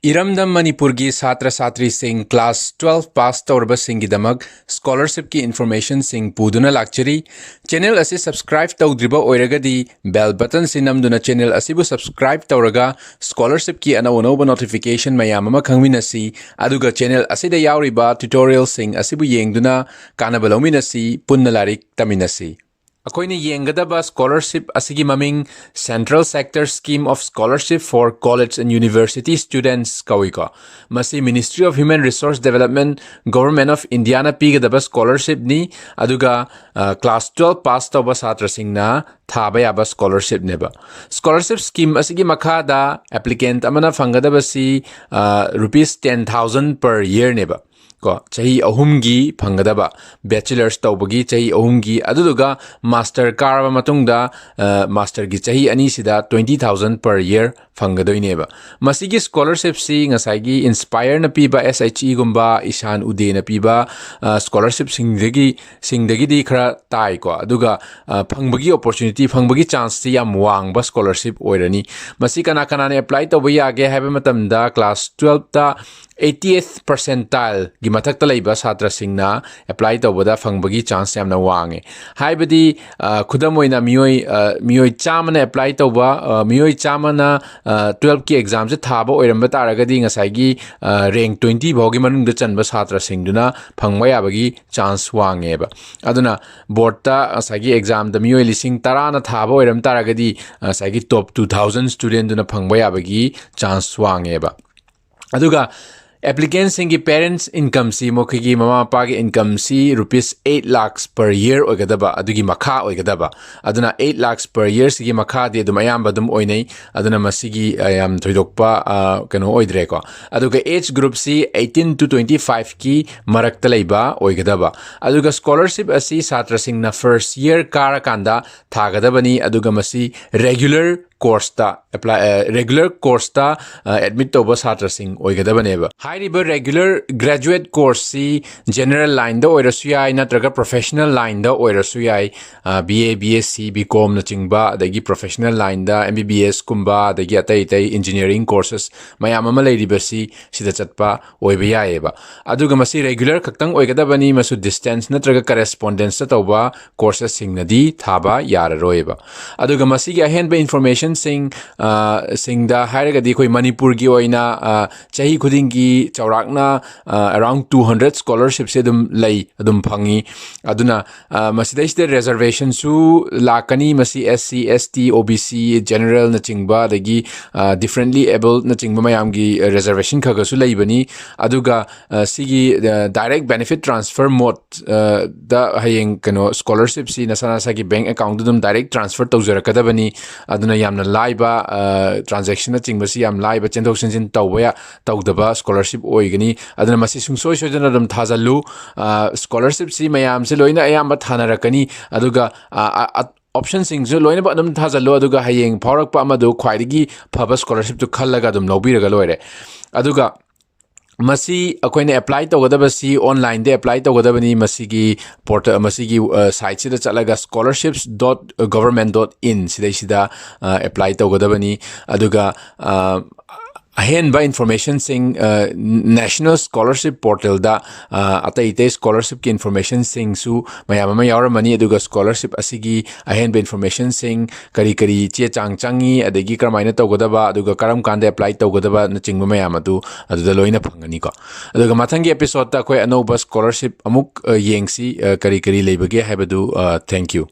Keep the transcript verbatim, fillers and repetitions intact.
ꯏꯔꯝꯗꯝ ꯃꯅꯤꯄꯨꯔꯒꯤ ꯁꯥꯇ꯭ꯔ ꯁꯥꯇ꯭ꯔꯤꯁꯤꯡ class twelve pass ꯇꯧꯔꯕꯁꯤꯡꯒꯤꯗꯃꯛ scholarshipꯀꯤ informationꯁꯤꯡ ꯄꯨꯗꯨꯅ ꯂꯥꯛꯆꯔꯤ꯫ Channel ꯑꯁꯤ subscribe ꯇꯧꯗ꯭ꯔꯤꯕ ꯑꯣꯏꯔꯒꯗꯤ bell buttonꯁꯤ ꯅꯝꯗꯨꯅ channel ꯑꯁꯤꯕꯨ subscribe ꯇꯧꯔꯒ scholarshipꯀꯤ ꯑꯅꯧ ꯑꯅꯧꯕ notification ꯃꯌꯥꯝ ꯑꯃ ꯈꯪꯃꯤꯟꯅꯁꯤ꯫ ꯑꯗꯨꯒ channel ꯑꯁꯤꯗ ꯌꯥꯎꯔꯤꯕ tutorialꯁꯤꯡ ꯑꯁꯤꯕꯨ ꯌꯦꯡꯗꯨꯅ ꯀꯥꯟꯅꯕ ꯂꯧꯃꯤꯟꯅꯁꯤ, ꯄꯨꯟꯅ ꯂꯥꯏꯔꯤꯛ ꯇꯝꯃꯤꯟꯅꯁꯤ꯫ ꯑꯩꯈꯣꯏꯅ ꯌꯦꯡꯒꯗꯕ scholarship ꯑꯁꯤꯒꯤ ꯃꯃꯤꯡ Central Sector Scheme of Scholarship for College and University Students ꯀꯧꯏꯀꯣ꯫ ꯃꯁꯤ Ministry of Human Resource Development, Government of Indiaꯅ ꯄꯤꯒꯗꯕ scholarshipꯅꯤ꯫ ꯑꯗꯨꯒ, ꯑ, class twelve pass ꯇꯧꯕ ꯁꯥꯇ꯭ꯔꯁꯤꯡꯅ ꯊꯥꯕ ꯌꯥꯕ scholarshipꯅꯦꯕ꯫ Scholarship scheme ꯑꯁꯤꯒꯤ ꯃꯈꯥꯗ applicant ꯑꯃꯅ ꯐꯪꯒꯗꯕꯁꯤ, ꯑ, rupees ten thousand per yearꯅꯦꯕ꯫ ꯀꯣ, ꯆꯍꯤ ꯑꯍꯨꯝꯒꯤ ꯐꯪꯒꯗꯕ, bachelors ꯇꯧꯕꯒꯤ ꯆꯍꯤ ꯑꯍꯨꯝꯒꯤ, ꯑꯗꯨꯗꯨꯒ master ꯀꯥꯔꯕ ꯃꯇꯨꯡꯗ, ꯑ, masterꯒꯤ ꯆꯍꯤ ꯑꯅꯤꯁꯤꯗ twenty thousand per year ꯐꯪꯒꯗꯣꯏꯅꯦꯕ꯫ ꯃꯁꯤꯒꯤ scholarshipꯁꯤ ꯉꯁꯥꯏꯒꯤ INSPIREꯅ ꯄꯤꯕ, SHEꯒꯨꯝꯕ, ꯏꯁꯥꯟ ꯎꯗꯦꯅ ꯄꯤꯕ, ꯑ, scholarshipꯁꯤꯡꯗꯒꯤ, ꯁꯤꯡꯗꯒꯤꯗꯤ ꯈꯔ ꯇꯥꯏꯀꯣ, ꯑꯗꯨꯒ, ꯑ, ꯐꯪꯕꯒꯤ opportunity, ꯐꯪꯕꯒꯤ chanceꯁꯤ ꯌꯥꯝ ꯋꯥꯡꯕ scholarship ꯑꯣꯏꯔꯅꯤ꯫ ꯃꯁꯤ ꯀꯅꯥ ꯀꯅꯥꯅ apply ꯇꯧꯕ ꯌꯥꯒꯦ ꯍꯥꯏꯕ ꯃꯇꯝꯗ class twelveꯇ eightieth percentileꯒꯤ ꯃꯊꯛꯇ ꯂꯩꯕ ꯁꯥꯇ꯭ꯔꯁꯤꯡꯅ apply ꯇꯧꯕꯗ ꯐꯪꯕꯒꯤ chance ꯌꯥꯝꯅ ꯋꯥꯡꯉꯦ꯫ ꯍꯥꯏꯕꯗꯤ, ꯑ, ꯈꯨꯗꯝ ꯑꯣꯏꯅ ꯃꯤꯑꯣꯏ, ꯑ, ꯃꯤꯑꯣꯏ ꯆꯥꯝꯃꯅ apply ꯇꯧꯕ, ꯑ, ꯃꯤꯑꯣꯏ ꯆꯥꯝꯃꯅ, ꯑ, twelveꯀꯤ examꯁꯦ ꯊꯥꯕ ꯑꯣꯏꯔꯝꯕ ꯇꯥꯔꯒꯗꯤ ꯉꯁꯥꯏꯒꯤ, ꯑ, rank twenty ꯐꯥꯎꯒꯤ ꯃꯅꯨꯡꯗ ꯆꯟꯕ ꯁꯥꯇ꯭ꯔꯁꯤꯡꯗꯨꯅ ꯐꯪꯕ ꯌꯥꯕꯒꯤ chance ꯋꯥꯡꯉꯦꯕ꯫ ꯑꯗꯨꯅ boardꯇ ꯉꯁꯥꯏꯒꯤ examꯗ ꯃꯤꯑꯣꯏ ꯂꯤꯁꯤꯡ ꯇꯔꯥꯅ ꯊꯥꯕ ꯑꯣꯏꯔꯝ ꯇꯥꯔꯒꯗꯤ ꯉꯁꯥꯏꯒꯤ top two thousand studentꯗꯨꯅ ꯐꯪꯕ ꯌꯥꯕꯒꯤ chance ꯋꯥꯡꯉꯦꯕ꯫ ꯑꯗꯨꯒ applicantꯁꯤꯡꯒꯤ parents incomeꯁꯤ, ꯃꯈꯣꯏꯒꯤ ꯃꯃꯥ ꯃꯄꯥꯒꯤ incomeꯁꯤ rupees eight lakhs per year ꯑꯣꯏꯒꯗꯕ, ꯑꯗꯨꯒꯤ ꯃꯈꯥ ꯑꯣꯏꯒꯗꯕ꯫ ꯑꯗꯨꯅ eight lakhs per yearꯁꯤꯒꯤ ꯃꯈꯥꯗꯤ ꯑꯗꯨꯝ ꯑꯌꯥꯝꯕ ꯑꯗꯨꯝ ꯑꯣꯏꯅꯩ꯫ ꯑꯗꯨꯅ ꯃꯁꯤꯒꯤ, ꯑ, ꯌꯥꯝ ꯊꯣꯏꯗꯣꯛꯄ, ꯑ, ꯀꯩꯅꯣ ꯑꯣꯏꯗ꯭ꯔꯦꯀꯣ꯫ ꯑꯗꯨꯒ age groupꯁꯤ eighteen to twenty fiveꯀꯤ ꯃꯔꯛꯇ ꯂꯩꯕ ꯑꯣꯏꯒꯗꯕ꯫ ꯑꯗꯨꯒ scholarship ꯑꯁꯤ ꯁꯥꯇ꯭ꯔꯁꯤꯡꯅ first year ꯀꯥꯔꯀꯥꯟꯗ ꯊꯥꯒꯗꯕꯅꯤ꯫ ꯑꯗꯨꯒ ꯃꯁꯤ regular courseꯇ apply, regular courseꯇ admit ꯇꯧꯕ ꯁꯥꯇ꯭ꯔꯁꯤꯡ ꯑꯣꯏꯒꯗꯕꯅꯦꯕ꯫ ꯍꯥꯏꯔꯤꯕ regular graduate courseꯁꯤ general lineꯗ ꯑꯣꯏꯔꯁꯨ ꯌꯥꯏ, ꯅꯠꯇ꯭ꯔꯒ professional lineꯗ ꯑꯣꯏꯔꯁꯨ ꯌꯥꯏ꯫ B A, B S C, B ꯀꯣꯝꯅꯆꯤꯡꯕ, ꯑꯗꯒꯤ professional lineꯗ ꯑꯦꯝ ꯕꯤ ꯕꯤ ꯑꯦꯁꯀꯨꯝꯕ, ꯑꯗꯒꯤ ꯑꯇꯩ ꯑꯇꯩ engineering courses ꯃꯌꯥꯝ ꯑꯃ ꯂꯩꯔꯤꯕꯁꯤ ꯁꯤꯗ ꯆꯠꯄ ꯑꯣꯏꯕ ꯌꯥꯏꯑꯕ꯫ ꯑꯗꯨꯒ ꯃꯁꯤ regular ꯈꯛꯇꯪ ꯑꯣꯏꯒꯗꯕꯅꯤ, ꯃꯁꯨ distance ꯅꯠꯇ꯭ꯔꯒ correspondenceꯇ ꯇꯧꯕ courses ꯁꯤꯡꯅꯗꯤ ꯊꯥꯕ ꯌꯥꯔꯔꯣꯏꯕ꯫ ꯑꯗꯨꯒ ꯃꯁꯤꯒꯤ ꯑꯍꯦꯟꯕ informationꯁꯤꯡ, ꯑ, ꯁꯤꯡꯗ ꯍꯥꯏꯔꯒꯗꯤ, ꯑꯩꯈꯣꯏ ꯃꯅꯤꯄꯨꯔꯒꯤ ꯑꯣꯏꯅ, ꯑ, ꯆꯍꯤ ꯈꯨꯗꯤꯡꯒꯤ ꯆꯥꯎꯔꯥꯛꯅ, ꯑ, around two hundred scholarshipꯁꯦ ꯑꯗꯨꯝ ꯂꯩ, ꯑꯗꯨꯝ ꯐꯪꯉꯤ꯫ ꯑꯗꯨꯅ, ꯑ, ꯃꯁꯤꯗꯩꯁꯤꯗ reservationꯁꯨ ꯂꯥꯛꯀꯅꯤ꯫ ꯃꯁꯤ S C, S T, O B C, generalꯅꯆꯤꯡꯕ, ꯑꯗꯒꯤ, ꯑ, differently abledꯅꯆꯤꯡꯕ ꯃꯌꯥꯝꯒꯤ reservation ꯈꯔ ꯈꯔꯁꯨ ꯂꯩꯕꯅꯤ꯫ ꯑꯗꯨꯒ, ꯑ, ꯁꯤꯒꯤ, ꯑ, direct benefit transfer mode, ꯑ, ꯗ ꯍꯌꯦꯡ ꯀꯩꯅꯣ scholarshipꯁꯤ ꯅꯁꯥ ꯅꯁꯥꯒꯤ bank accountꯗ ꯑꯗꯨꯝ direct transfer ꯇꯧꯖꯔꯛꯀꯗꯕꯅꯤ꯫ ꯑꯗꯨꯅ ꯌꯥꯝꯅ ꯂꯥꯏꯕ, ꯑ, transactionꯅꯆꯤꯡꯕꯁꯤ ꯌꯥꯝ ꯂꯥꯏꯕ, ꯆꯦꯟꯊꯣꯛ ꯆꯦꯟꯁꯤꯟ ꯇꯧꯕ ꯌꯥ-, ꯇꯧꯗꯕ scholarship ꯑꯣꯏꯒꯅꯤ꯫ ꯑꯗꯨꯅ ꯃꯁꯤ ꯁꯨꯡꯁꯣꯏ ꯁꯣꯏꯗꯅ ꯑꯗꯨꯝ ꯊꯥꯖꯜꯂꯨ꯫ ꯑ, scholarshipꯁꯤ ꯃꯌꯥꯝꯁꯦ ꯂꯣꯏꯅ ꯑꯌꯥꯝꯕ ꯊꯥꯅꯔꯛꯀꯅꯤ꯫ ꯑꯗꯨꯒ, ꯑ, ꯑ, ꯑ, optionꯁꯤꯡꯁꯨ ꯂꯣꯏꯅꯃꯛ ꯑꯗꯨꯝ ꯊꯥꯖꯜꯂꯨ꯫ ꯑꯗꯨꯒ ꯍꯌꯦꯡ ꯐꯥꯎꯔꯛꯄ ꯑꯃꯗꯨ ꯈ꯭ꯋꯥꯏꯗꯒꯤ ꯐꯕ scholarshipꯇꯨ ꯈꯜꯂꯒ ꯑꯗꯨꯝ ꯂꯧꯕꯤꯔꯒ ꯂꯣꯏꯔꯦ꯫ ꯑꯗꯨꯒ ꯃꯁꯤ ꯑꯩꯈꯣꯏꯅ apply ꯇꯧꯒꯗꯕꯁꯤ onlineꯗ apply ꯇꯧꯒꯗꯕꯅꯤ꯫ ꯃꯁꯤꯒꯤ portal, ꯃꯁꯤꯒꯤ, ꯑ, siteꯁꯤꯗ ꯆꯠꯂꯒ scholarships dot government dot in ꯁꯤꯗꯩꯁꯤꯗ, ꯑ, apply ꯇꯧꯒꯗꯕꯅꯤ꯫ ꯑꯗꯨꯒ, ꯑ, ꯑꯍꯦꯟꯕ informationꯁꯤꯡ, ꯑ, National Scholarship Portalꯗ, ꯑ, ꯑꯇꯩ ꯑꯇꯩ scholarshipꯀꯤ informationꯁꯤꯡꯁꯨ ꯃꯌꯥꯝ ꯑꯃ ꯌꯥꯎꯔꯝꯃꯅꯤ꯫ ꯑꯗꯨꯒ scholarship ꯑꯁꯤꯒꯤ ꯑꯍꯦꯟꯕ informationꯁꯤꯡ, ꯀꯔꯤ ꯀꯔꯤ ꯆꯦ ꯆꯥꯡ ꯆꯪꯉꯤ, ꯑꯗꯒꯤ ꯀꯔꯝꯍꯥꯏꯅ ꯇꯧꯒꯗꯕ, ꯑꯗꯨꯒ ꯀꯔꯝ ꯀꯥꯟꯗ apply ꯇꯧꯒꯗꯕꯅꯆꯤꯡꯕ ꯃꯌꯥꯝ ꯑꯗꯨ ꯑꯗꯨꯗ ꯂꯣꯏꯅ ꯐꯪꯒꯅꯤꯀꯣ꯫ ꯑꯗꯨꯒ ꯃꯊꯪꯒꯤ episodeꯇ ꯑꯩꯈꯣꯏ ꯑꯅꯧꯕ scholarship ꯑꯃꯨꯛ, ꯑ, ꯌꯦꯡꯁꯤ, ꯑ, ꯀꯔꯤ ꯀꯔꯤ ꯂꯩꯕꯒꯦ ꯍꯥꯏꯕꯗꯨ꯫ ꯑ, thank you꯫